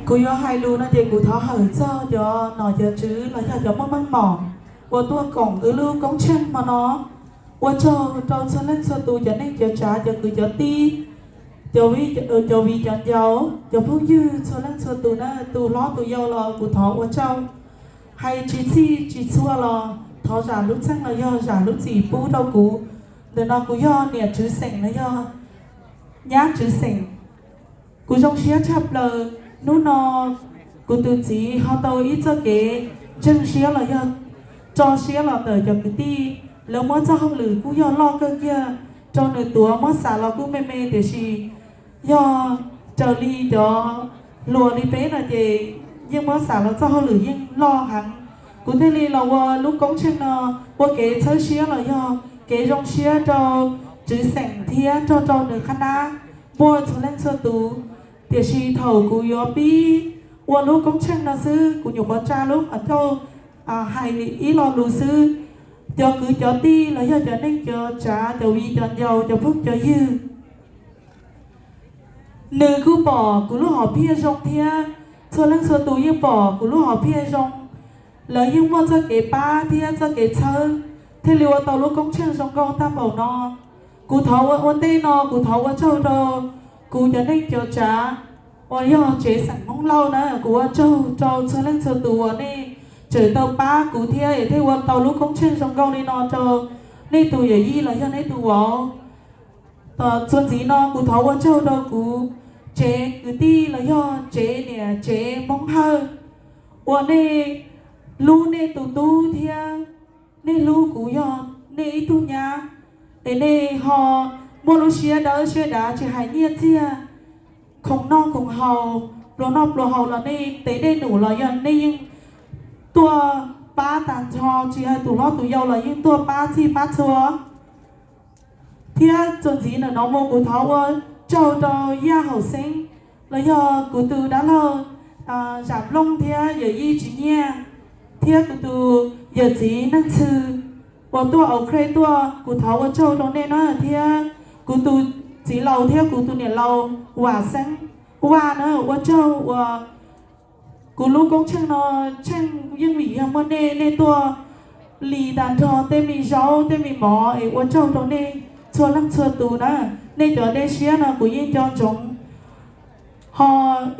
Kuv yuav hais lus no ces kuv thov hawm txog cov nom cov tswv los yog cov muaj meej mom uas tuaj koom wb lub koob tsheej hmo no. Ua tsaug rau txhua leej txhua tus, cov neej cov tsav, cov kwv cov tij, cov viv cov ncaus, cov phooj ywg, txhua leej txhua tus na, tus hlob tus yau los kuv thov ua tsaug. Hais tsis txhij tsis txhua los thov zam lub txheej los yog zam lub txim pub rau kuv. Ntawm no kuv yog niam tswv xeem los yog nyab tswv xeem. Kuv zoo siab tshaj plaws hnub no kuv tus txiv ho tau ib txoj kev ntseeg siab los yog tso siab los ntawm cov kwv tij. Lawv muab txoj hauj lwm kuj yog loj kawg kiag rau nws tuav, muab xam los kuj me me, tiam sis yog raws li cov hluas li peb no ces yeej muab xam los txoj hauj lwm yeej loj heev. Kuv thiaj li los ua lub koob tsheej no ua kev txhawb siab los yog kev zoo siab rau tswv xeem thiab nrog rau nws qhab nab npuaj txhua leej txhua tus. Tiam sis thaum kuv yuav pib ua lub koob tsheej no xwb, kuv nyuam qhuav tsa lub qhov ncauj hais ib lo lus xwb. Cov kwv cov tij los yog cov neej cov tsav, cov viv cov ncaus, cov phooj cov ywg, nws kuj pom kuv lub hom phiaj zoo thiab txhua leej txhua tus yeej pom kuv lub hom phiaj zoo. Lawv yeej muaj txoj kev pab thiab txoj kev txhawb, thiaj li ua tau lub koob tsheej zoo nkauj tag npaum no. Kuv thov ua ntej no kuv thov ua tsaug rau kuv cov neej cov tsav uas yog tsev xeem Hmoob Lauj na, kuv ua tsaug rau txhua leej txhua tus uas nej tseem tau pab kuv thiab es thiaj ua tau lub koob tsheej zoo nkauj li no rau nej tus yawm yij los yog nej tus vauv. Txuas ntxiv no kuv thov ua tsaug rau kuv tsev kwv tij los yog tsev niam tsev Hmoob Hawj uas nej hlub nej tus tub thiab nej hlub kuv yog nej ib tug nyab, es nej ho muaj lub siab dawb siab dav tsis hais nyiaj txiag, khoom noj khoom haus, pluas noj pluas haus los nej tes dej num los yog nej yeej tuaj pab tag nrho, tsis hais tus hlob tus yau los yeej tuaj pab txhij pab txhua. Thiab txuas ntxiv ntawm no mus kuv thov ua tsaug rau Yaj Haum Xeeb los yog kuv tus dab laug Zam Nplooj thiab yawm yij Tsis Nyiaj, thiab kuv tus yawm txiv Neej Txhw uas tuaj Ukraine tuaj. Kuv thov ua tsaug rau nej na, thiab kuv tus txiv laus thiab kuv tus niam laus Vam Xeeb Vaj na, ua tsaug uas kuv lub koob tsheej no tsheej yeej vim yog muaj nej, nej tuaj lis tag nrho tej me zaub tej me mov es ua tsaug rau nej txhua leej txhua tus na. Nej cov dej siab no kuv yeej nco ntsoov. Ho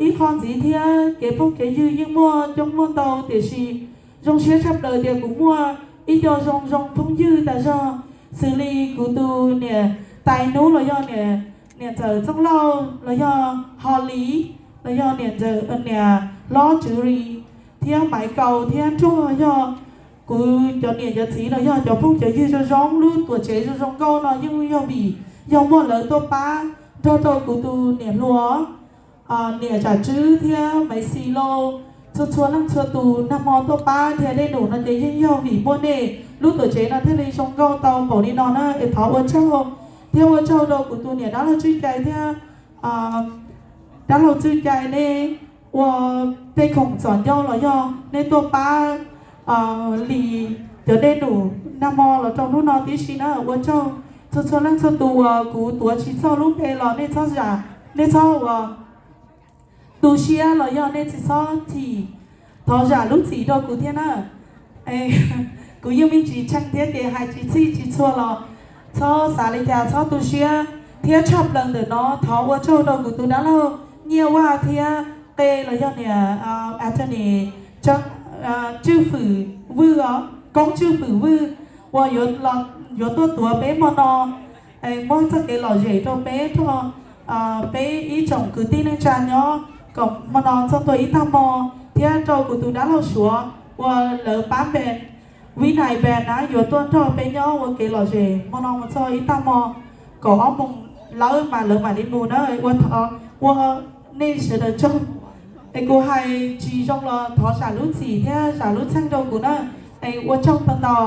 ib qho ntxiv thiab, kev phooj kev ywg yeej muaj coob muaj ntau, tiam sis zoo siab tshaj plaws tias kuv muaj ib co zoo zoo phooj ywg tas zog, xws li kuv tus niam tais hnub los yog niam ntxawm Txooj Lauj los yog Ho Lis los yog niam ntxawm niam hlob Tswv Ris thiab Maiv Kaus thiab Nruag, yog kuv cov niam cov txiv los yog cov phooj cov ywg zoo zoo, lub tuam tsev zoo zoo nkauj no yeej yog vim yog muaj lawv tuaj pab nrog rau kuv tus niam hluas, niam Tsam Tswb thiab Maiv Xis Lauj, txhua txhua leej txhua tus nag hmo tuaj pab dhia dej num no ces yeej yog vim muaj nej, lub tuam tsev no thiaj li zoo nkauj tau npaum li no na. Es thov ua tsaug thiab ua tsaug rau kuv tus niam dab laug Tswj Cai thiab dab laug Tswj Cai, nej ua tej khoom txom ncauj los yog nej tuaj pab lis cov dej num nag hmo los rau hnub no tib si na. Ua tsaug txhua txhua leej txhua tus uas kuv tuav tsis txog lub npe los nej txhob zam, nej txhob ua tu siab los yog nej tsis txhob chim, thov zam lub txim rau kuv thiab na. Kuv yeej me ntsis tshee thiab ces hais tsis txhij tsis txhua los txhob xav li cas, txhob tu siab. Thiab tshaj plaws ntawm no thov ua tsaug rau kuv tus dab laug Nyiaj Vaj thiab qe los yog niam attorney Tswj Fwm Vwj os, Koob Tswj Fwm Vwj uas yuav tuaj tuav peb hmo no, muab txoj kev lom zem rau peb, rau peb ib tsoom kwv tij neej tsa nyob kom hmo no txog tuaj ib tag hmo, thiab rau kuv tus dab laug Suav uas lawv pab npe Vib Nais Npe na yuav tuaj nrog peb nyob ua kev lom zem hmo no mus txog ib tag hmo, kaum ob moos lawm mas lawv mam li mus na. Ua thov ua nej sawv daws tsaug. Es kuv hais tsis zoo los thov zam lub txim thiab zam lub txheej rau kuv na. Es ua tsaug tau ntau.